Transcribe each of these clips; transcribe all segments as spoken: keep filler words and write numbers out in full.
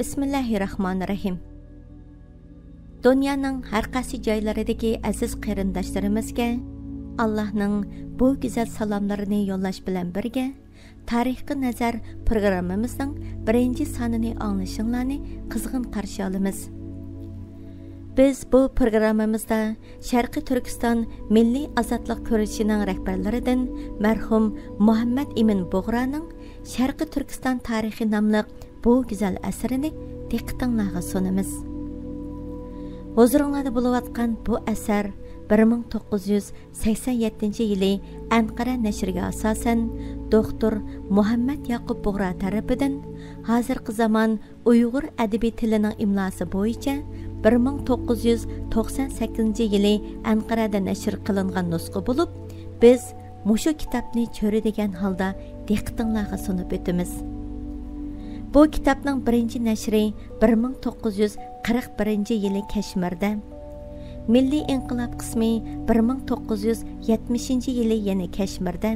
بىسمىللاھىرراھمانىرراھىم. دۇنيانىڭ ھەر قايسى جايلىرىدىكى ئەزىز قېرىنداشلىرىمىزگە ئاللاھنىڭ بۇ گۈزەل سالاملىرىنى يوللاش بىلەن بىرگە، تارىخقا نەزەر پروگراممىمىزنىڭ بىرىنچى سانىنى ئاڭلىشىڭلارنى قىزغىن قارشى ئالىمىز. بىز بۇ پروگراممىمىزدا شەرقىي تۈركىستان مىللىي ئازادلىق كۈرىشىنىڭ رەھبەرلىرىدىن مەرھۇم مۇھەممەد ئىمىن بۇغرانىڭ شەرقىي تۈركىستان تارىخى ناملىق بۇ گۈزەل ئەسىرىنى دىققىتىڭلارغا سۇنىمىز. ھۇزۇرۇڭلاردا بولۇۋاتقان بۇ ئەسەر بىر مىڭ توققۇز يۈز سەكسەن يەتتىنچى يىلى ئەنقەرە نەشرىگە ئاساسەن، دوختۇر مۇھەممەد ياقۇپ بۇغرا تەرىپىدىن ھازىرقى زامان ئۇيغۇر ئەدەبىي تىلىنىڭ ئىملاسى بويىچە بىر مىڭ توققۇز يۈز توقسان سەككىزىنچى يىلى ئەنقەرەدە نەشر قىلىنغان نۇسخا بولۇپ، بىز مۇشۇ كىتابنى چۆرىدىگەن ھالدا دىققىتىڭلارغا سۇنۇپ ئۆتىمىز. بۇ كىتابنىڭ بىرىنچى نەشرى بىر مىڭ توققۇز يۈز قىرىق بىرىنچى يىلى كەشمىردە، مىللىي ئىنقىلاب قىسمى بىر مىڭ توققۇز يۈز يەتمىشىنچى يىلى يەنە كەشمىردە،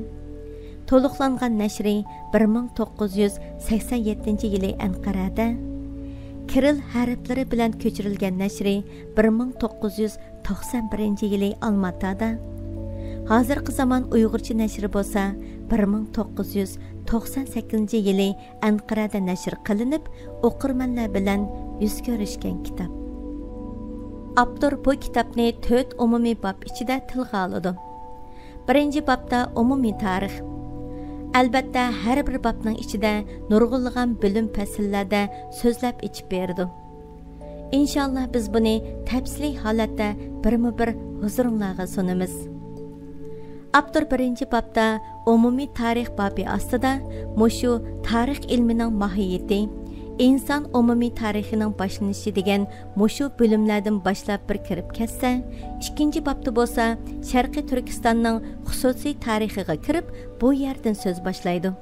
تولۇقلانغان نەشرى بىر مىڭ توققۇز يۈز سەكسەن يەتتىنچى يىلى ئەنقەرەدە، كىرىل ھەرپلىرى بىلەن كۆچۈرۈلگەن نەشرى بىر مىڭ توققۇز يۈز توقسان بىرىنچى يىلى ئالماتادا، ھازىرقى زامان ئۇيغۇرچە نەشرى بولسا بىر مىڭ توققۇز يۈز توقسان سەككىزىنچى يىلى ئەنقەرەدە نەشر قىلىنىپ، ئوقۇرمەنلەر بىلەن يۈز كۆرۈشكەن كىتاب. ئاپتور بۇ كىتابنى تۆت ئومۇمىي باب ئىچىدە تىلغا ئالىدۇ. بىرىنچى بابتا ئومۇمىي تارىخ. ئەلبەتتە، ھەر بىر بابنىڭ ئىچىدە نۇرغۇنلىغان بۆلۈم پەسىللەردە سۆزلەپ ئېچىپ بېرىدۇ. ئىنشاللا بىز بۇنى تەپسىلىي ھالەتتە بىرمۇ بىر ھۇزۇرۇڭلارغا سۇنىمىز. ئاپتور بىرىنچى بابتا ئومۇمىي تارىخ بابى ئاستىدا مۇشۇ تارىخ ئىلمىنىڭ ماھىيىتى، ئىنسان ئومۇمىي تارىخىنىڭ باشلىنىشى دېگەن مۇشۇ بۆلۈملەردىن باشلاپ بىر كىرىپ كەتسە، ئىككىنچى بابتا بولسا شەرقىي تۈركىستاننىڭ خۇسۇسىي تارىخىغا كىرىپ، بۇ يەردىن سۆز باشلايدۇ.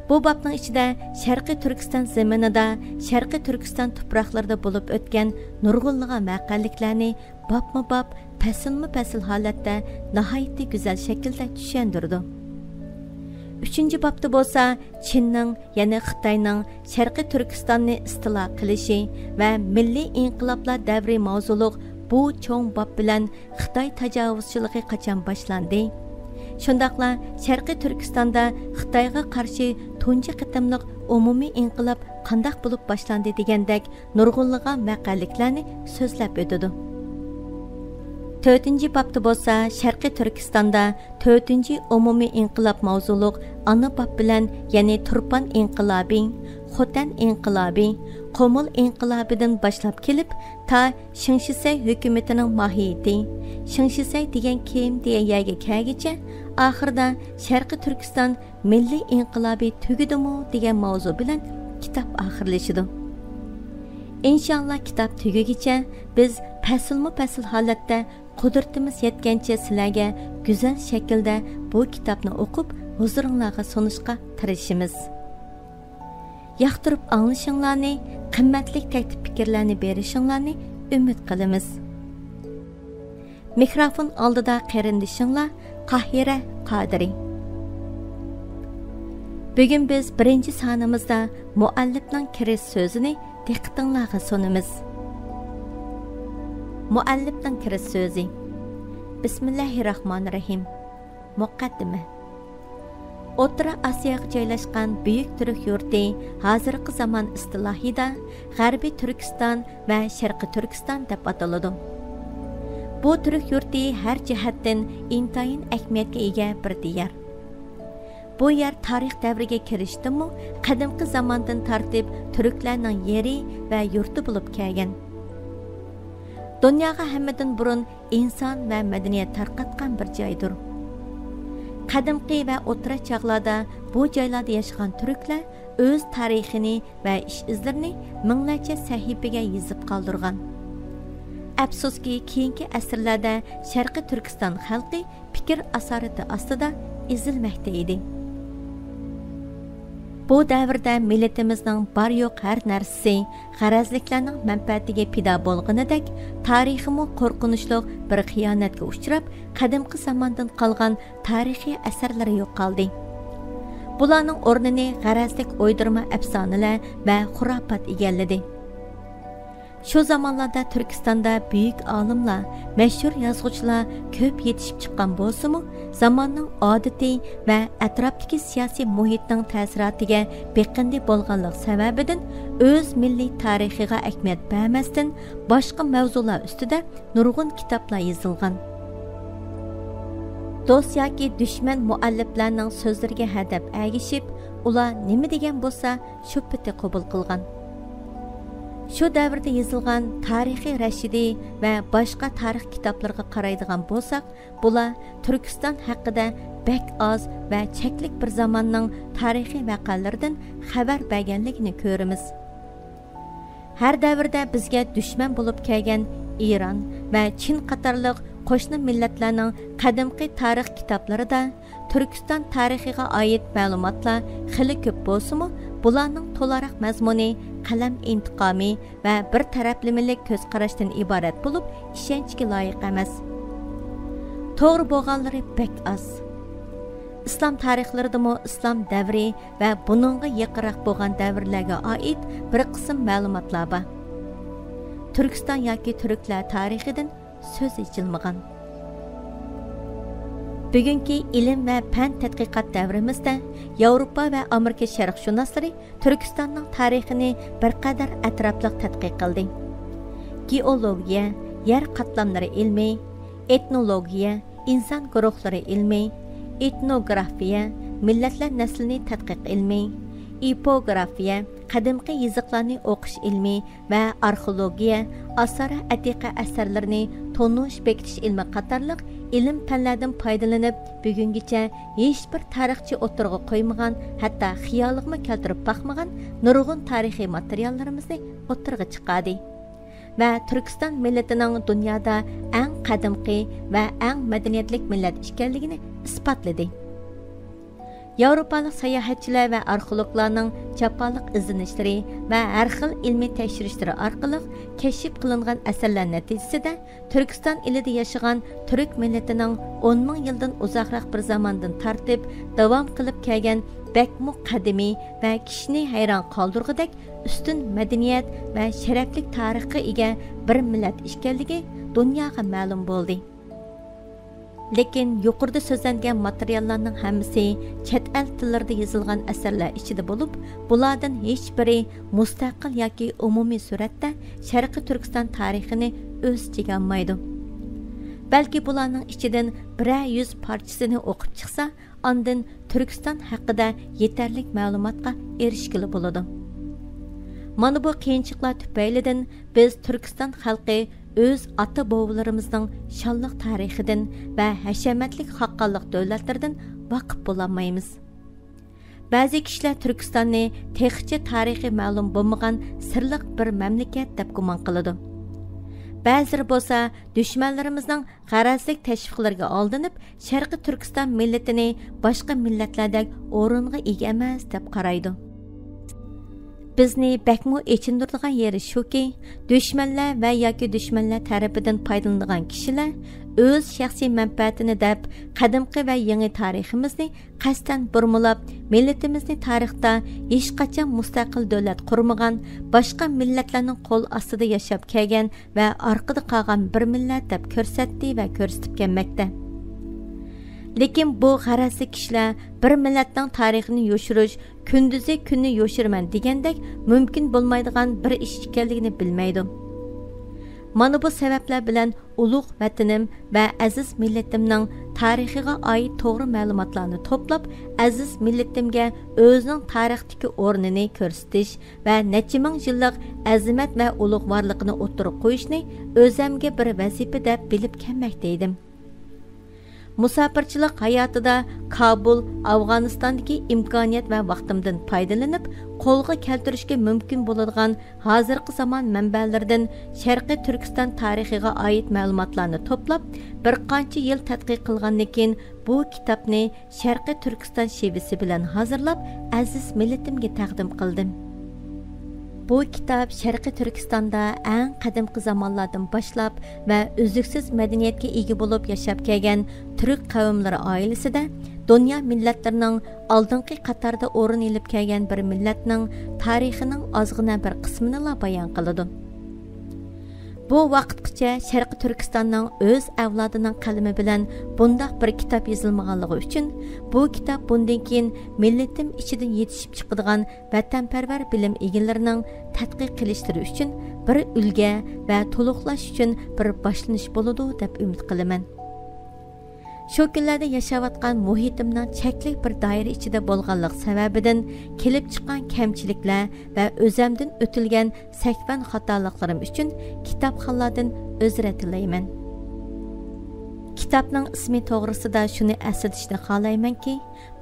بۇ بابنىڭ ئىچىدە شەرقىي تۈركىستان زېمىنىدا، شەرقىي تۈركىستان تۇپراقلىرىدا بولۇپ ئۆتكەن نۇرغۇنلىغان ۋەقەلىكلەرنى بابمۇ باب، پەسىلمۇ پەسىل ھالەتتە ناھايىتى گۈزەل شەكىلدە چۈشەندۈرىدۇ. ئۈچىنچى بابتا بولسا چىننىڭ، يەنى خىتاينىڭ شەرقىي تۈركىستاننى ئىستىلا قىلىشى ۋە مىللىي ئىنقىلابلار دەۋرى ماۋزۇلۇق بۇ چوڭ باب بىلەن خىتاي تاجاۋۇزچىلىقى قاچان باشلاندى؟ شۇنداقلا شەرقىي تۈركىستاندا خىتايغا قارشى تۇنجى قېتىملىق ئومۇمىي ئىنقىلاب قانداق بولۇپ باشلاندى دېگەندەك نۇرغۇنلىغان ۋەقەلىكلەرنى سۆزلەپ ئۆتىدۇ. تۆتىنچى بابتا بولسا شەرقىي تۈركىستاندا تۆتىنچى ئومۇمىي ئىنقىلاب ماۋزۇلۇق ئانا باب بىلەن، يەنى تۇرپان ئىنقىلابى، خوتەن ئىنقىلابى، قومۇل ئىنقىلابىدىن باشلاپ كېلىپ، تا شېڭ شىسەي ھۆكۈمىتىنىڭ ماھىيىتى، شېڭ شىسەي دېگەن كىم دېگەن يەرگە كەلگىچە، ئاخىرىدا شەرقىي تۈركىستان مىللىي ئىنقىلابى تۈگىدىمۇ دېگەن ماۋزۇ بىلەن كىتاب ئاخىرلىشىدۇ. ئىنشاللا كىتاب تۈگىگىچە بىز پەسىلمۇ پەسىل ھالەتتە قۇدرىتىمىز يەتكەنچە سىلەرگە گۈزەل شەكىلدە بۇ كىتابنى ئوقۇپ ھۇزۇرۇڭلارغا سۇنۇشقا تىرىشىمىز. ياقتۇرۇپ ئاڭلىشىڭلارنى، قىممەتلىك تەكلىپ پىكىرلەرنى بېرىشىڭلارنى ئۈمىد قىلىمىز. مىكروفون ئالدىدا قېرىندىشىڭلار قاھىرە قادىرى. بۈگۈن بىز بىرىنچى سانىمىزدا مۇئەللىپنىڭ كىرىش سۆزىنى دىققىتىڭلارغا سۇنىمىز. مۇئەللىپنىڭ كىرىش سۆزى. بىسمىللاھىرراھمانىرراھىم. مۇقەددىمە. ئوتتۇرا ئاسىياغا جايلاشقان بۈيۈك تۈرك يۇرتى ھازىرقى زامان ئىستىلاھىدا غەربىي تۈركىستان ۋە شەرقىي تۈركىستان دەپ ئاتىلىدۇ. بۇ تۈرك يۇرتى ھەر جەھەتتىن ئىنتايىن ئەھمىيەتكە ئىگە بىر دىيار. بۇ يەر تارىخ دەۋرىگە كىرىشتىنمۇ قەدىمكى زاماندىن تارتىپ تۈركلەرنىڭ يېرى ۋە يۇرتى بولۇپ كەلگەن. دۇنياغا ھەممىدىن بۇرۇن ئىنسان ۋە مەدەنىيەت تارقاتقان بىر جايدۇر. قەدىمكى ۋە ئوتتۇرا چاغلاردا بۇ جايلاردا ياشىغان تۈركلەر ئۆز تارىخىنى ۋە ئىش-ئىزلىرىنى مىڭلارچە سەھىپىگە يېزىپ قالدۇرغان. ئەپسۇسكى، كېيىنكى ئەسىرلەردە شەرقىي تۈركىستان خەلقى پىكىر ئاسارىتى ئاستىدا ئېزىلمەكتە ئىدى. بۇ دەۋردە مىللىتىمىزنىڭ بار-يوق ھەر نەرسىسى غەرەزلىكلەرنىڭ مەنپەئەتىگە پىدا بولغىنىدەك، تارىخىمۇ قورقۇنچلۇق بىر خىيانەتكە ئۇچراپ، قەدىمكى زاماندىن قالغان تارىخىي ئەسەرلىرى يوقالدى. بۇلارنىڭ ئورنىنى غەرەزلىك ئويدۇرما ئەپسانىلەر ۋە خۇراپات ئىگىلىدى. شۇ زامانلاردا تۈركىستاندا بۈيۈك ئالىملار، مەشھۇر يازغۇچىلار كۆپ يېتىشىپ چىققان بولسىمۇ، زاماننىڭ ئادىتى ۋە ئەتراپتىكى سىياسىي مۇھىتنىڭ تەسىراتىگە بېقىندى بولغانلىق سەۋەبىدىن، ئۆز مىللىي تارىخىغا ئەھمىيەت بەرمەستىن، باشقا مەۋزۇلار ئۈستىدە نۇرغۇن كىتابلار يېزىلغان. دوست ياكى دۈشمەن مۇئەللىپلەرنىڭ سۆزلىرىگە ھەدەپ ئەگىشىپ، ئۇلار نېمە دېگەن بولسا، شۇ پېتى قوبۇل قىلغان. شۇ دەۋردە يېزىلغان تارىخى رەشىدىي ۋە باشقا تارىخ كىتابلىرىغا قارايدىغان بولساق، بۇلار تۈركىستان ھەققىدە بەك ئاز ۋە چەكلىك بىر زاماننىڭ تارىخىي ۋەقەلىرىدىن خەۋەر بەرگەنلىكىنى كۆرىمىز. ھەر دەۋردە بىزگە دۈشمەن بولۇپ كەلگەن ئىران ۋە چىن قاتارلىق قوشنا مىللەتلەرنىڭ قەدىمكى تارىخ كىتابلىرىدا تۈركىستان تارىخىغا ئائىت مەلۇماتلار خېلى كۆپ بولسىمۇ، بۇلارنىڭ تولىراق مەزمۇنى قەلەم ئىنتىقامى ۋە بىر تەرەپلىمىلىك كۆز قاراشتىن ئىبارەت بولۇپ، ئىشەنچكە لايىق ئەمەس. توغرا بولغانلىرى بەك ئاز. ئىسلام تارىخلىرىدىمۇ ئىسلام دەۋرى ۋە بۇنىڭغا يېقىنراق بولغان دەۋرلەرگە ئائىت بىر قىسىم مەلۇماتلار بار. تۈركىستان ياكى تۈركلەر تارىخىدىن سۆز ئېچىلمىغان. بۈگۈنكى ئىلىم ۋە پەن تەتقىقات دەۋرىمىزدە ياۋروپا ۋە ئامېرىكا شەرقشۇناسلىرى تۈركىستاننىڭ تارىخىنى بىر قەدەر ئەتراپلىق تەتقىق قىلدى. گېئولوگىيە، يەر قاتلاملىرى ئىلمى، ئېتنولوگىيە، ئىنسان گۇرۇھلىرى ئىلمى، ئېتنوگرافىيە، مىللەتلەر نەسلىنى تەتقىق ئىلمى، ئېپوگرافىيە، قەدىمكى يېزىقلارنى ئوقۇش ئىلمى ۋە ئارخېئولوگىيە، ئاسارە ئەتىقە ئەسەرلىرىنى تونۇش، بېكىتىش ئىلمى قاتارلىق ئىلىم پەنلەردىن پايدىلىنىپ، بۈگۈنگىچە ھېچبىر تارىخچى ئوتتۇرىغا قويمىغان، ھەتتا خىيالىغىمۇ كەلتۈرۈپ باقمىغان نۇرغۇن تارىخىي ماتېرىياللىرىمىزنى ئوتتۇرىغا چىقاردى ۋە تۈركىستان مىللىتىنىڭ دۇنيادا ئەڭ قەدىمكى ۋە ئەڭ مەدەنىيەتلىك مىللەت ئىكەنلىكىنى ئىسپاتلىدى. ياۋروپالىق ساياھەتچىلەر ۋە ئارخېئولوگلارنىڭ جاپالىق ئىزدىنىشلىرى ۋە ھەر خىل ئىلمىي تەكشۈرۈشلىرى ئارقىلىق كەشىپ قىلىنغان ئەسەرلەر نەتىجىسىدە، تۈركىستان ئېلىدە ياشىغان تۈرك مىللىتىنىڭ ئون مىڭ يىلدىن ئۇزاقراق بىر زاماندىن تارتىپ داۋام قىلىپ كەلگەن بەكمۇ قەدىمىي ۋە كىشىنى ھەيران قالدۇرغۇدەك ئۈستۈن مەدەنىيەت ۋە شەرەپلىك تارىخقا ئىگە بىر مىللەت ئىكەنلىكى دۇنياغا مەلۇم بولدى. لېكىن يۇقىرىدا سۆزلەنگەن ماتېرىياللارنىڭ ھەممىسى چەت ئەل تىللىرىدا يېزىلغان ئەسەرلەر ئىچىدە بولۇپ، بۇلاردىن ھېچبىرى مۇستەقىل ياكى ئومۇمىي سۈرەتتە شەرقىي تۈركىستان تارىخىنى ئۆز ئىچىگە ئالمايدۇ. بەلكى بۇلارنىڭ ئىچىدىن بىرەر يۈز پارچىسىنى ئوقۇپ چىقسا، ئاندىن تۈركىستان ھەققىدە يېتەرلىك مەلۇماتقا ئېرىشكىلى بولىدۇ. مانا بۇ قىيىنچىلىقلار تۈپەيلىدىن بىز تۈركىستان خەلقى ئۆز ئاتا-بوۋىلىرىمىزنىڭ شانلىق تارىخىدىن ۋە ھەشەمەتلىك خاقانلىق دۆلەتلىرىدىن ۋاقىپ بولالمايمىز. بەزى كىشىلەر تۈركىستاننى تېخىچە تارىخى مەلۇم بولمىغان سىرلىق بىر مەملىكەت دەپ گۇمان قىلىدۇ. بەزىلىرى بولسا دۈشمەنلىرىمىزنىڭ غەرەزلىك تەشۋىقلىرىگە ئالدىنىپ، شەرقىي تۈركىستان مىللىتىنى باشقا مىللەتلەردەك ئورۇنغا ئىگە ئەمەس دەپ قارايدۇ. بىزنى بەكمۇ ئېچىندۇرىدىغان يېرى شۇكى، دۈشمەنلەر ۋە ياكى دۈشمەنلەر تەرىپىدىن پايدىلىنىدىغان كىشىلەر ئۆز شەخسىي مەنپەئەتىنى دەپ، قەدىمكى ۋە يېڭى تارىخىمىزنى قەستەن بۇرمىلاپ، مىللىتىمىزنى تارىختا ھېچقاچان مۇستەقىل دۆلەت قۇرمىغان، باشقا مىللەتلەرنىڭ قول ئاستىدا ياشاپ كەلگەن ۋە ئارقىدا قالغان بىر مىللەت دەپ كۆرسەتتى ۋە كۆرسىتىپ كەلمەكتە. لېكىن بۇ غەرەزلىك كىشىلەر بىر مىللەتنىڭ تارىخىنى يوشۇرۇش، كۈندۈزى كۈننى يوشۇرىمەن دېگەندەك مۇمكىن بولمايدىغان بىر ئىش ئىكەنلىكىنى بىلمەيدۇ. مانا بۇ سەۋەبلەر بىلەن ئۇلۇغ ۋەتىنىم ۋە ئەزىز مىللىتىمنىڭ تارىخىغا ئائىت توغرا مەلۇماتلارنى توپلاپ، ئەزىز مىللىتىمگە ئۆزىنىڭ تارىختىكى ئورنىنى كۆرسىتىش ۋە نەچچە مىڭ يىللىق ئەزىمەت ۋە ئۇلۇغۋارلىقىنى ئوتتۇرىغا قويۇشنى ئۆزەمگە بىر ۋەزىپە دەپ بىلىپ كەلمەكتە ئىدىم. مۇساپىرچىلىق ھاياتىدا كابۇل، ئافغانىستاندىكى ئىمكانىيەت ۋە ۋاقتىمدىن پايدىلىنىپ، قولغا كەلتۈرۈشكە مۇمكىن بولىدىغان ھازىرقى زامان مەنبەلىرىدىن شەرقىي تۈركىستان تارىخىغا ئائىت مەلۇماتلارنى توپلاپ، بىر قانچە يىل تەتقىق قىلغاندىن كېيىن، بۇ كىتابنى شەرقىي تۈركىستان شېۋىسى بىلەن ھازىرلاپ، ئەزىز مىللىتىمگە تەقدىم قىلدىم. بۇ كىتاب شەرقىي تۈركىستاندا ئەڭ قەدىمكى زامانلاردىن باشلاپ ۋە ئۈزلۈكسىز مەدەنىيەتكە ئىگە بولۇپ ياشاپ كەلگەن تۈرك قەۋملىرى ئائىلىسىدە دۇنيا مىللەتلىرىنىڭ ئالدىنقى قاتاردا ئورۇن ئېلىپ كەلگەن بىر مىللەتنىڭ تارىخىنىڭ ئازغىنە بىر قىسمىنىلا بايان قىلىدۇ. بۇ ۋاقىتقىچە شەرقىي تۈركىستاننىڭ ئۆز ئەۋلادىنىڭ قەلىمى بىلەن بۇنداق بىر كىتاب يېزىلمىغانلىقى ئۈچۈن، بۇ كىتاب بۇندىن كېيىن مىللىتىم ئىچىدىن يېتىشىپ چىقىدىغان ۋەتەنپەرۋەر بىلىم ئىگىلىرىنىڭ تەتقىق قىلىشلىرى ئۈچۈن بىر ئۈلگە ۋە تولۇقلاش ئۈچۈن بىر باشلىنىش بولىدۇ، دەپ ئۈمىد قىلىمەن. شۇ كۈنلەردە ياشاۋاتقان مۇھىتىمنىڭ چەكلىك بىر دائىرە ئىچىدە بولغانلىق سەۋەبىدىن، كېلىپ چىققان كەمچىلىكلەر ۋە ئۆزەمدىن ئۆتۈلگەن سەھۋەن خاتالىقلىرىم ئۈچۈن كىتابخانلاردىن ئۆزرە تىلەيمەن. كىتابنىڭ ئىسمى توغرىسىدا شۇنى ئەسلىتىشنى خالايمەنكى،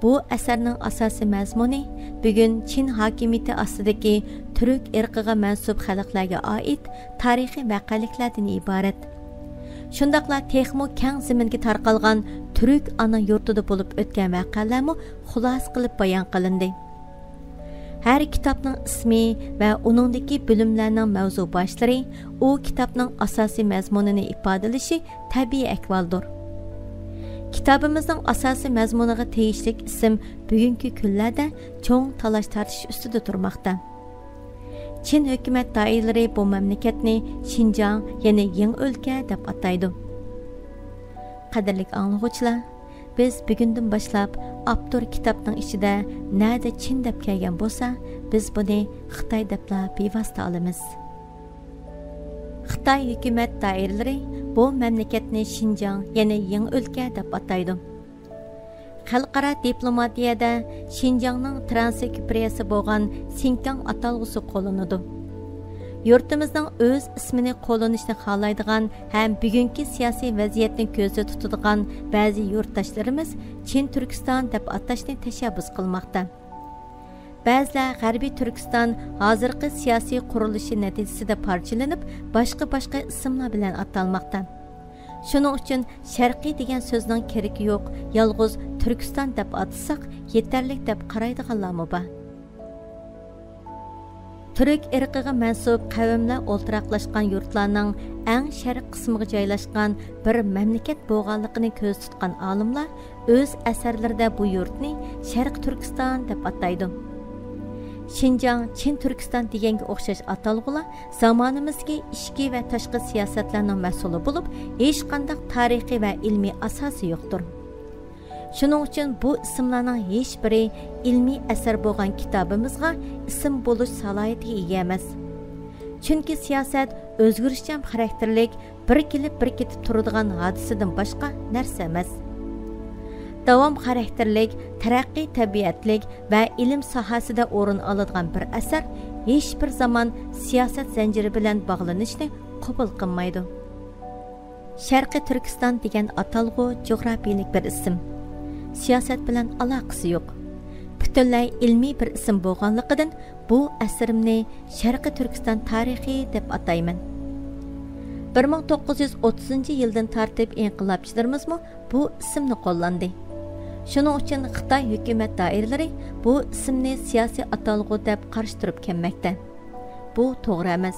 بۇ ئەسەرنىڭ ئاساسىي مەزمۇنى بۈگۈن چىن ھاكىمىيىتى ئاستىدىكى تۈرك ئىرقىغا مەنسۇپ خەلقلەرگە ئائىت تارىخىي ۋەقەلىكلەردىن ئىبارەت. شۇنداقلا تېخىمۇ كەڭ زېمىنگە تارقالغان تۈرك ئانا يۇرتىدا بولۇپ ئۆتكەن ۋەقەلەرمۇ خۇلاسە قىلىپ بايان قىلىندى. ھەر كىتابنىڭ ئىسمى ۋە ئۇنىڭدىكى بۆلۈملەرنىڭ مەۋزۇ باشلىرى ئۇ كىتابنىڭ ئاساسىي مەزمۇنىنى ئىپادىلىشى تەبىئىي ئەھۋالدۇر. كىتابىمىزنىڭ ئاساسىي مەزمۇنىغا تېگىشلىك ئىسىم بۈگۈنكى كۈنلەردە چوڭ تالاش-تارتىش ئۈستىدە تۇرماقتا. چىن ھۆكۈمەت دائىرىلىرى بۇ مەملىكەتنى شىنجاڭ، يەنى يېڭى ئۆلكە دەپ ئاتايدۇ. قەدىرلىك ئاڭلىغۇچىلار، بىز بۈگۈندىن باشلاپ ئاپتور كىتابنىڭ ئىچىدە نەدە چىن دەپ كەلگەن بولسا، بىز بۇنى خىتاي دەپلا بىۋاسىتە ئالىمىز. خىتاي ھۆكۈمەت دائىرىلىرى بۇ مەملىكەتنى شىنجاڭ، يەنى يېڭى ئۆلكە دەپ ئاتايدۇ. خەلقئارا دىپلوماتىيەدە شىنجاڭنىڭ ترانسكرىپسىيەسى بولغان سىنكاڭ ئاتالغۇسى قوللىنىدۇ. يۇرتىمىزنىڭ ئۆز ئىسمىنى قوللىنىشنى خالايدىغان ھەم بۈگۈنكى سىياسىي ۋەزىيەتنى كۆزدە تۇتىدىغان بەزى يۇرتداشلىرىمىز چىن تۈركىستان دەپ ئاتاشنى تەشەببۇس قىلماقتا. بەزىلەر غەربىي تۈركىستان ھازىرقى سىياسىي قۇرۇلۇشى نەتىجىسىدە پارچىلىنىپ، باشقا-باشقا ئىسىملار بىلەن ئاتالماقتا. شۇنىڭ ئۈچۈن شەرقىي دېگەن سۆزنىڭ كېرىكى يوق، يالغۇز تۈركىستان دەپ ئاتىساق يېتەرلىك دەپ قارايدىغانلارمۇ بار. تۈرك ئىرقىغا مەنسۇپ قەۋملەر ئولتۇراقلاشقان يۇرتلارنىڭ ئەڭ شەرق قىسمىغا جايلاشقان بىر مەملىكەت بولغانلىقىنى كۆزدە تۇتقان ئالىملار ئۆز ئەسەرلىرىدە بۇ يۇرتنى شەرقىي تۈركىستان دەپ ئاتايدۇ. شىنجاڭ، چىن تۈركىستان دېگەنگە ئوخشاش ئاتالغۇلار زامانىمىزدىكى ئىچكى ۋە تاشقى سىياسەتلەرنىڭ مەھسۇلى بولۇپ، ھېچقانداق تارىخىي ۋە ئىلمىي ئاساسى يوقتۇر. شۇنىڭ ئۈچۈن بۇ ئىسىملارنىڭ ھېچبىرى ئىلمىي ئەسەر بولغان كىتابىمىزغا ئىسىم بولۇش سالاھىيىتىگە ئىگە ئەمەس. چۈنكى سىياسەت ئۆزگىرىشچان خاراكتېرلىك، بىر كېلىپ بىر كېتىپ تۇرىدىغان ھادىسىدىن باشقا نەرسە ئەمەس. داۋام خاراكتېرلىك، تەرەققىي تەبىئەتلىك ۋە ئىلىم ساھەسىدە ئورۇن ئالىدىغان بىر ئەسەر ھېچبىر زامان سىياسەت زەنجىرى بىلەن باغلىنىشنى قوبۇل قىلمايدۇ. شەرقىي تۈركىستان دېگەن ئاتالغۇ جۇغراپىيىلىك بىر ئىسىم. سىياسەت بىلەن ئالاقىسى يوق. پۈتۈنلەي ئىلمىي بىر ئىسىم بولغانلىقىدىن، بۇ ئەسىرىمنى شەرقىي تۈركىستان تارىخى دەپ ئاتايمەن. بىر مىڭ توققۇز يۈز ئوتتۇزىنچى يىلدىن تارتىپ ئىنقىلابچىلىرىمىزمۇ بۇ ئىسىمنى قوللاندى. شۇنىڭ ئۈچۈن خىتاي ھۆكۈمەت دائىرىلىرى بۇ ئىسىمنى سىياسىي ئاتالغۇ دەپ قارشى تۇرۇپ كەلمەكتە. بۇ توغرا ئەمەس.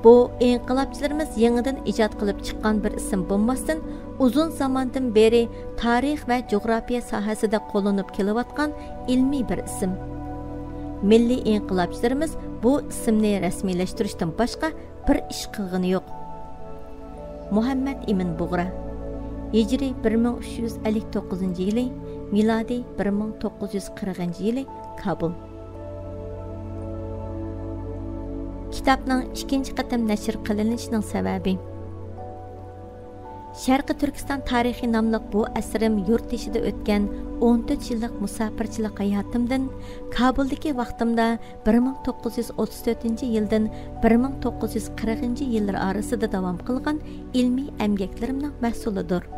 بۇ ئىنقىلابچىلىرىمىز يېڭىدىن ئىجاد قىلىپ چىققان بىر ئىسىم بولماستىن، ئۇزۇن زاماندىن بېرى تارىخ ۋە جۇغراپىيە ساھەسىدە قوللىنىپ كېلىۋاتقان ئىلمىي بىر ئىسىم. مىللىي ئىنقىلابچىلىرىمىز بۇ ئىسىمنى رەسمىيلەشتۈرۈشتىن باشقا بىر ئىش قىلغىنى يوق. مۇھەممەد ئىمىن بۇغرا، ھىجرىي بىر مىڭ ئۈچ يۈز ئەللىك توققۇزىنچى يىلى، مىلادىي بىر مىڭ توققۇز يۈز قىرىقىنچى يىلى، كابۇل. كىتابنىڭ ئىككىنچى قېتىم نەشر قىلىنىشىنىڭ سەۋەبى. شەرقىي تۈركىستان تارىخى ناملىق بۇ ئەسىرىم يۇرت ئىچىدە ئۆتكەن ئون تۆت يىللىق مۇساپىرچىلىق ھاياتىمدىن، كابۇلدىكى ۋاقتىمدا بىر مىڭ توققۇز يۈز ئوتتۇز تۆتىنچى يىلدىن بىر مىڭ توققۇز يۈز قىرىقىنچى يىللىرى ئارىسىدا داۋام قىلغان ئىلمىي ئەمگەكلىرىمنىڭ مەھسۇلىدۇر.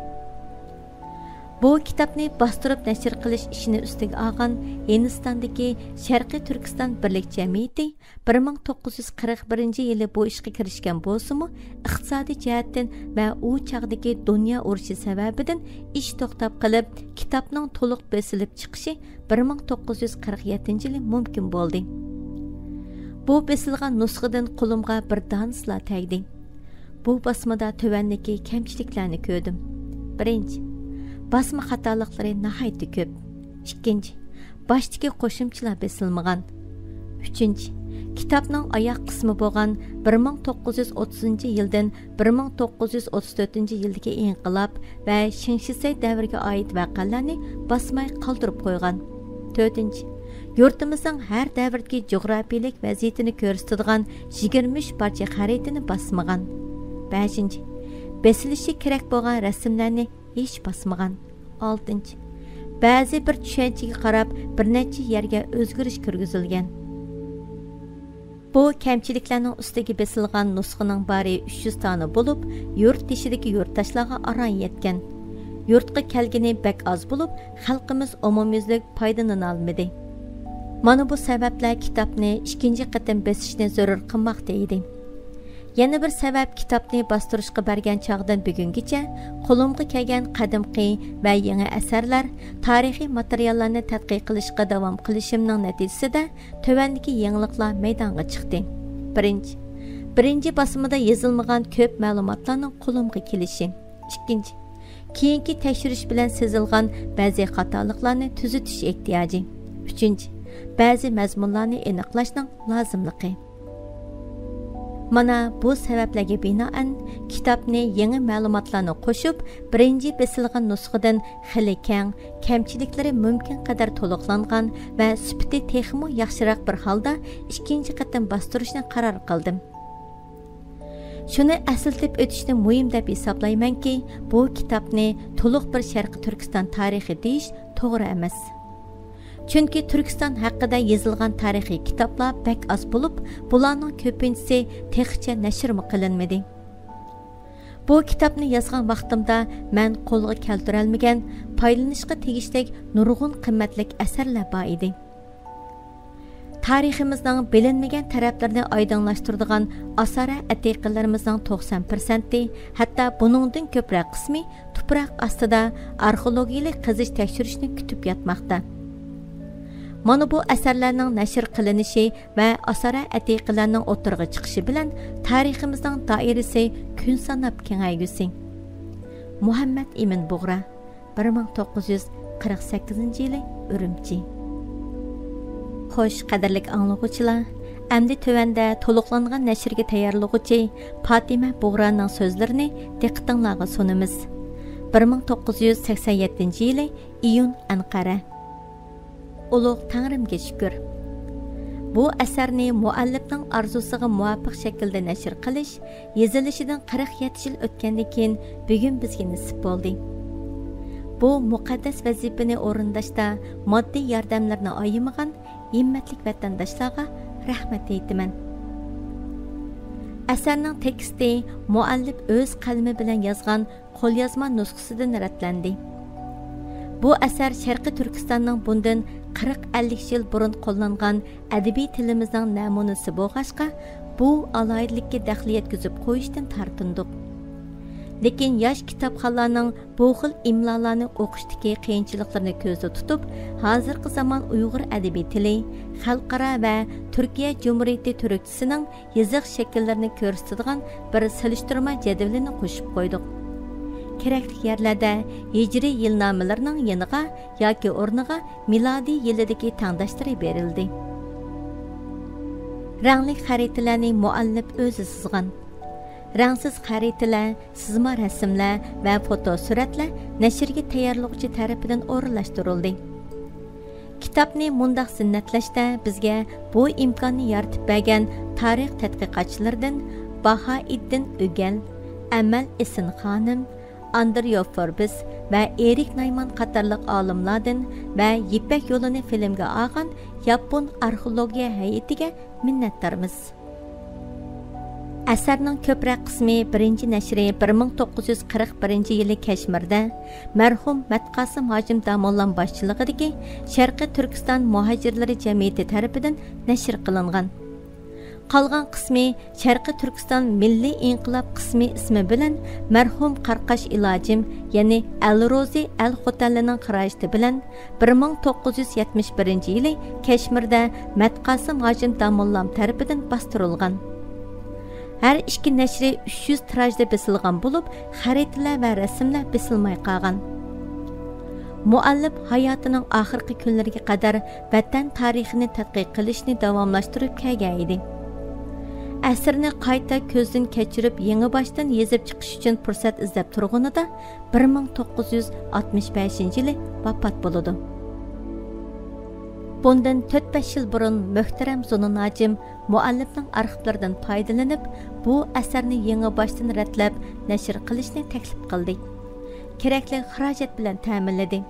بۇ كىتابنى باستۇرۇپ نەشر قىلىش ئىشىنى ئۈستىگە ئالغان ھىندىستاندىكى شەرقىي تۈركىستان بىرلىك جەمئىيىتى بىر مىڭ توققۇز يۈز قىرىق بىرىنچى يىلى بۇ ئىشقا كىرىشكەن بولسىمۇ، ئىقتىسادىي جەھەتتىن ۋە ئۇ چاغدىكى دۇنيا ئۇرۇشى سەۋەبىدىن ئىش توختاپ قېلىپ، كىتابنىڭ تولۇق بېسىلىپ چىقىشى بىر مىڭ توققۇز يۈز قىرىق يەتتىنچى يىلى مۇمكىن بولدى. بۇ بېسىلغان نۇسخىدىن قولۇمغا بىر دانىسىلا تەگدى. بۇ باسمىدا تۆۋەندىكى كەمچىلىكلەرنى كۆردۈم. بىرىنچى، باسما خاتالىقلىرى ناھايىتى كۆپ. ئىككىنچى، باشتىكى قوشۇمچىلار بېسىلمىغان. ئۈچىنچى، كىتابنىڭ ئاياغ قىسمى بولغان بىر مىڭ توققۇز يۈز ئوتتۇزىنچى يىلدىن بىر مىڭ توققۇز يۈز ئوتتۇز تۆتىنچى يىلدىكى ئىنقىلاب ۋە شېڭ شىسەي دەۋرىگە ئائىت ۋەقەلەرنى باسماي قالدۇرۇپ قويغان. تۆتىنچى، يۇرتىمىزنىڭ ھەر دەۋردىكى جۇغراپىيىلىك ۋەزىيىتىنى كۆرسىتىدىغان يىگىرمە ئۈچ پارچە خەرىتىنى باسمىغان. بەشىنچى، بېسىلىشى كېرەك بولغان رەسىملەرنى ھېچ باسمىغان. ئالتىنچى، بەزى بىر چۈشەنچىگە قاراپ بىر نەچچە يەرگە ئۆزگىرىش كىرگۈزۈلگەن. بۇ كەمچىلىكلەرنىڭ ئۈستىگە بېسىلغان نۇسخىنىڭ بارى ئۈچ يۈز دانە بولۇپ، يۇرت ئىچىدىكى يۇرتداشلارغا ئاران يەتكەن. يۇرتقا كەلگىنى بەك ئاز بولۇپ، خەلقىمىز ئومۇميۈزلۈك پايدىلىنالمىدى. مانا بۇ سەۋەبلەر كىتابنى ئىككىنچى قېتىم بېسىشنى زۆرۈر قىلماقتا ئىدى. يەنە بىر سەۋەب، كىتابنى باستۇرۇشقا بەرگەن چاغدىن بۈگۈنگىچە قولۇمغا كەلگەن قەدىمكى ۋە يېڭى ئەسەرلەر، تارىخىي ماتېرىياللارنى تەتقىق قىلىشقا داۋام قىلىشىمنىڭ نەتىجىسىدە تۆۋەندىكى يېڭىلىقلار مەيدانغا چىقتى. بىرىنچى، بىرىنچى باسمىدا يېزىلمىغان كۆپ مەلۇماتلارنىڭ قولۇمغا كېلىشى. ئىككىنچى، كېيىنكى تەكشۈرۈش بىلەن سېزىلغان بەزى خاتالىقلارنى تۈزىتىش ئېھتىياجى. ئۈچىنچى، بەزى مەزمۇنلارنى ئېنىقلاشنىڭ لازىملىقى. مانا بۇ سەۋەبلەرگە بىنائەن، كىتابنى يېڭى مەلۇماتلارنى قوشۇپ، بىرىنچى بېسىلغان نۇسخىدىن خېلى كەڭ، كەمچىلىكلىرى مۇمكىن قەدەر تولۇقلانغان ۋە سۈپىتى تېخىمۇ ياخشىراق بىر ھالدا ئىككىنچى قېتىم باستۇرۇشنى قارار قىلدىم. شۇنى ئەسلىتىپ ئۆتۈشنى مۇھىم دەپ ھېسابلايمەنكى، بۇ كىتابنى تولۇق بىر شەرقىي تۈركىستان تارىخى دېيىش توغرا ئەمەس. چۈنكى تۈركىستان ھەققىدە يېزىلغان تارىخىي كىتابلار بەك ئاز بولۇپ، بۇلارنىڭ كۆپىنچىسى تېخىچە نەشرمۇ قىلىنمىدى. بۇ كىتابنى يازغان ۋاقتىمدا مەن قولغا كەلتۈرەلمىگەن، پايدىلىنىشقا تېگىشلىك نۇرغۇن قىممەتلىك ئەسەرلەر بار ئىدى. تارىخىمىزنىڭ بىلىنمىگەن تەرەپلىرىنى ئايدىڭلاشتۇرىدىغان ئاسارە ئەتىقىلىرىمىزنىڭ توقسان پىرسەنتى، ھەتتا بۇنىڭدىن كۆپرەك قىسمى تۇپراق ئاستىدا ئارخېئولوگىيىلىك قېزىش تەكشۈرۈشنى كۈتۈپ ياتماقتا. مانا بۇ ئەسەرلەرنىڭ نەشر قىلىنىشى ۋە ئاسارە ئەتىقىلەرنىڭ ئوتتۇرىغا چىقىشى بىلەن تارىخىمىزنىڭ دائىرىسى كۈن ساناپ كېڭەيگۈسى. مۇھەممەد ئىمىن بۇغرا، بىر مىڭ توققۇز يۈز قىرىق سەككىزىنچى يىلى، ئۈرۈمچى. خوش، قەدىرلىك ئاڭلىغۇچىلار، ئەمدى تۆۋەندە تولۇقلانغان نەشرگە تەييارلىغۇچى پاتىمە بۇغرانىڭ سۆزلىرىنى دىققىتىڭلارغا سۇنىمىز. بىر مىڭ توققۇز يۈز سەكسەن يەتتىنچى يىلى، ئىيۇن، ئەنقەرە. ئۇلۇغ تەڭرىمگە شۈكۈر. بۇ ئەسەرنى مۇئەللىپنىڭ ئارزۇسىغا مۇۋاپىق شەكىلدە نەشر قىلىش يېزىلىشىدىن قىرىق يەتتە يىل ئۆتكەندىن كېيىن بۈگۈن بىزگە نېسىپ بولدى. بۇ مۇقەددەس ۋەزىپىنى ئورۇنداشتا ماددىي ياردەملىرىنى ئايىمىغان ھىممەتلىك ۋەتەنداشلارغا رەھمەت ئېيتىمەن. ئەسەرنىڭ تېكىستى مۇئەللىپ ئۆز قەلىمى بىلەن يازغان قوليازما نۇسخىسىدىن رەتلەندى. بۇ ئەسەر شەرقىي تۈركىستاننىڭ بۇندىن قىرىق ئەللىك يىل بۇرۇن قوللانغان ئەدەبىي تىلىمىزنىڭ نەمۇنىسى بولغاچقا، بۇ ئالاھىدىلىككە دەخلى يەتكۈزۈپ قويۇشتىن تارتىندۇق. لېكىن ياش كىتابخانلارنىڭ بۇ خىل ئىملالارنى ئوقۇشتىكى قىيىنچىلىقلىرىنى كۆزدە تۇتۇپ، ھازىرقى زامان ئۇيغۇر ئەدەبىي تىلى، خەلقئارا ۋە تۈركىيە جۇمھۇرىيىتى تۈركچىسىنىڭ يېزىق شەكىللىرىنى كۆرسىتىدىغان بىر سېلىشتۇرما جەدۋىلىنى قوشۇپ قويدۇق. كېرەكلىك يەرلەردە ھىجرىي يىلنامىلىرىنىڭ يېنىغا ياكى ئورنىغا مىلادىي يىلىدىكى تەڭداشلىرى بېرىلدى. رەڭلىك خەرىتىلەرنى مۇئەللىپ ئۆزى سىزغان. رەڭسىز خەرىتىلەر، سىزما رەسىملەر ۋە فوتو سۈرەتلەر نەشرگە تەييارلىغۇچى تەرىپىدىن ئورۇنلاشتۇرۇلدى. كىتابنى مۇنداق زىننەتلەشتە بىزگە بۇ ئىمكاننى يارىتىپ بەرگەن تارىخ تەتقىقاتچىلىرىدىن باھائىددىن ئۆگەل، ئەمەل ئېسىن خانىم، ئاندرېيو فوربس ۋە ئېرىك نايمان قاتارلىق ئالىملاردىن ۋە يىپەك يولىنى فىلىمگە ئالغان ياپون ئارخېئولوگىيە ھەيئىتىگە مىننەتدارمىز. ئەسەرنىڭ كۆپرەك قىسمى بىرىنچى نەشرى بىر مىڭ توققۇز يۈز قىرىق بىرىنچى يىلى كەشمىردە مەرھۇم مەتقاسىم ھاجىم داموللام باشچىلىقىدىكى شەرقىي تۈركىستان مۇھاجىرلىرى جەمئىيىتى تەرىپىدىن نەشر قىلىنغان. قالغان قىسمى شەرقىي تۈركىستان مىللىي ئىنقىلاب قىسمى ئىسمى بىلەن مەرھۇم قارقاش ئىلاجىم، يەنى ئەلروزى ئەل خوتەنلىنىڭ خىراجىتى بىلەن بىر مىڭ توققۇز يۈز يەتمىش بىرىنچى يىلى كەشمىردە مەتقاسىم ھاجىم داموللام تەرىپىدىن باستۇرۇلغان. ھەر ئىككى نەشرى ئۈچ يۈز تىراژدا بېسىلغان بولۇپ، خەرىتىلەر ۋە رەسىملەر بېسىلماي قالغان. مۇئەللىپ ھاياتىنىڭ ئاخىرقى كۈنلىرىگە قەدەر ۋەتەن تارىخىنى تەتقىق قىلىشنى داۋاملاشتۇرۇپ كەلگەن ئىدى. ئەسەرنى قايتا كۆزدىن كەچۈرۈپ، يېڭىباشتىن يېزىپ چىقىش ئۈچۈن پۇرسەت ئىزدەپ تۇرغىنىدا، بىر مىڭ توققۇز يۈز ئاتمىش بەشىنچى يىلى ۋاپات بولىدۇ. بۇندىن تۆت-بەش يىل بۇرۇن مۆھتەرەم زۇنۇن ھاجىم مۇئەللىپنىڭ ئارخىپلىرىدىن پايدىلىنىپ، بۇ ئەسەرنى يېڭىباشتىن رەتلەپ نەشر قىلىشنى تەكلىپ قىلدى. كېرەكلىك خىراجەت بىلەن تەمىنلىدى.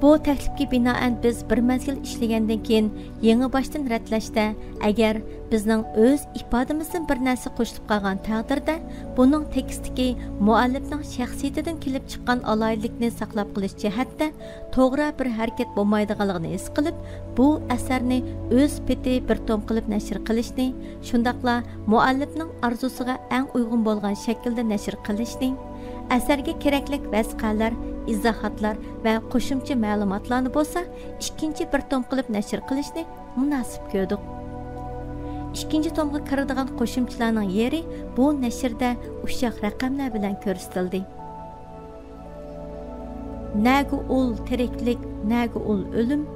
بۇ تەكلىپكە بىنائەن بىز بىر مەزگىل ئىشلىگەندىن كېيىن يېڭىباشتىن رەتلەشتە، ئەگەر بىزنىڭ ئۆز ئىپادىمىزدىن بىر نەرسە قوشۇلۇپ قالغان تەقدىردە، بۇنىڭ تېكىستتىكى مۇئەللىپنىڭ شەخسىيىتىدىن كېلىپ چىققان ئالاھىدىلىكنى ساقلاپ قېلىش جەھەتتە توغرا بىر ھەرىكەت بولمايدىغانلىقىنى ھېس قىلىپ، بۇ ئەسەرنى ئۆز پېتى بىر توم قىلىپ نەشر قىلىشنى، شۇنداقلا مۇئەللىپنىڭ ئارزۇسىغا ئەڭ ئۇيغۇن بولغان شەكىلدە نەشر قىلىشنى، ئەسەرگە كېرەكلىك ۋەسىقەلەر، ئىزاھاتلار ۋە قوشۇمچە مەلۇماتلارنى بولسا ئىككىنچى بىر توم قىلىپ نەشر قىلىشنى مۇناسىپ كۆردۇق. ئىككىنچى تومغا كىرىدىغان قوشۇمچىلارنىڭ يېرى بۇ نەشردە ئۇششاق رەقەملەر بىلەن كۆرسىتىلدى. نەگە ئۇل تىرىكلىك، نەگە ئۇل ئۆلۈم،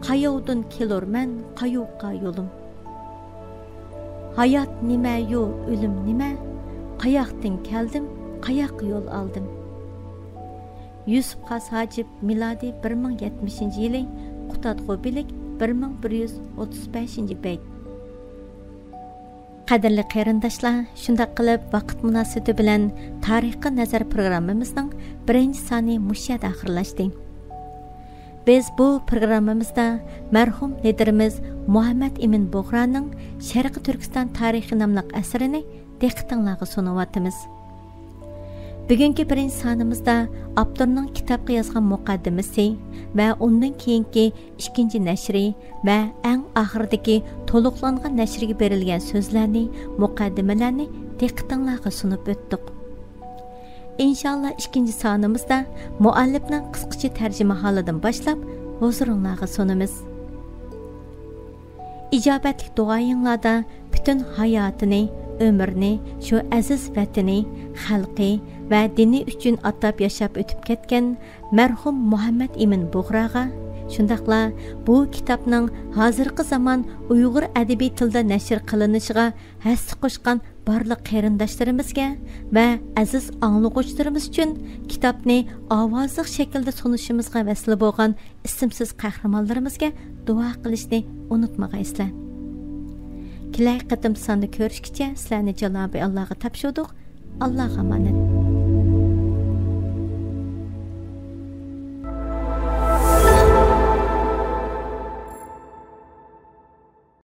قاياۋدىن كېلۇرمەن، قايۇققا يولۇم. ھايات نېمە يۇ، ئۆلۈم نېمە؟ قاياقتىن كەلدىم، قاياققا يول ئالدىم؟ يۈسۈپ خاس ھاجىپ، مىلادىي بىر مىڭ يەتمىشىنچى يىلى، قۇتادغۇ بىلىك، بىر مىڭ بىر يۈز ئوتتۇز بەشىنچى بەيت. قەدىرلىك قېرىنداشلار، شۇنداق قىلىپ ۋاقىت مۇناسىۋىتى بىلەن تارىخقا نەزەر پروگراممىمىزنىڭ بىرىنچى سانى مۇشۇ يەردە ئاخىرلاشتى. بىز بۇ پروگراممىمىزدا مەرھۇم لىدىرىمىز مۇھەممەد ئىمىن بۇغرانىڭ شەرقىي تۈركىستان تارىخى ناملىق ئەسىرىنى دىققىتىڭلارغا سۇنۇۋاتىمىز. بۈگۈنكى بىرىنچى سانىمىزدا ئاپتورنىڭ كىتابقا يازغان مۇقەددىمىسى ۋە ئۇندىن كېيىنكى ئىككىنچى نەشرى ۋە ئەڭ ئاخىرىدىكى تولۇقلانغان نەشرىگە بېرىلگەن سۆزلەرنى، مۇقەددىمىلەرنى دىققىتىڭلارغا سۇنۇپ ئۆتتۇق. ئىنشاللا ئىككىنچى سانىمىزدا مۇئەللىپنىڭ قىسقىچە تەرجىمىھالىدىن باشلاپ ھۇزۇرۇڭلارغا سۇنىمىز. ئىجابەتلىك دۇئايىڭلاردا پۈتۈن ھاياتىنى، ئۆمرىنى شۇ ئەزىز ۋەتىنى، خەلقى ۋە دىنى ئۈچۈن ئاتاپ ياشاپ ئۆتۈپ كەتكەن مەرھۇم مۇھەممەد ئىمىن بۇغراغا، شۇنداقلا بۇ كىتابنىڭ ھازىرقى زامان ئۇيغۇر ئەدەبىي تىلدا نەشر قىلىنىشىغا ھەسسە قوشقان بارلىق قېرىنداشلىرىمىزگە ۋە ئەزىز ئاڭلىغۇچىلىرىمىز ئۈچۈن كىتابنى ئاۋازلىق شەكىلدە سۇنۇشىمىزغا ۋەسىلە بولغان ئىسىمسىز قەھرىمانلىرىمىزگە دۇئا قىلىشنى ئۇنتۇمىغايسىلەر. كېلەر قېتىم ساندا كۆرۈشكىچە سىلەرنى جانابى ئاللاغا تاپشۇردۇق. ئاللاغا ئامانەت.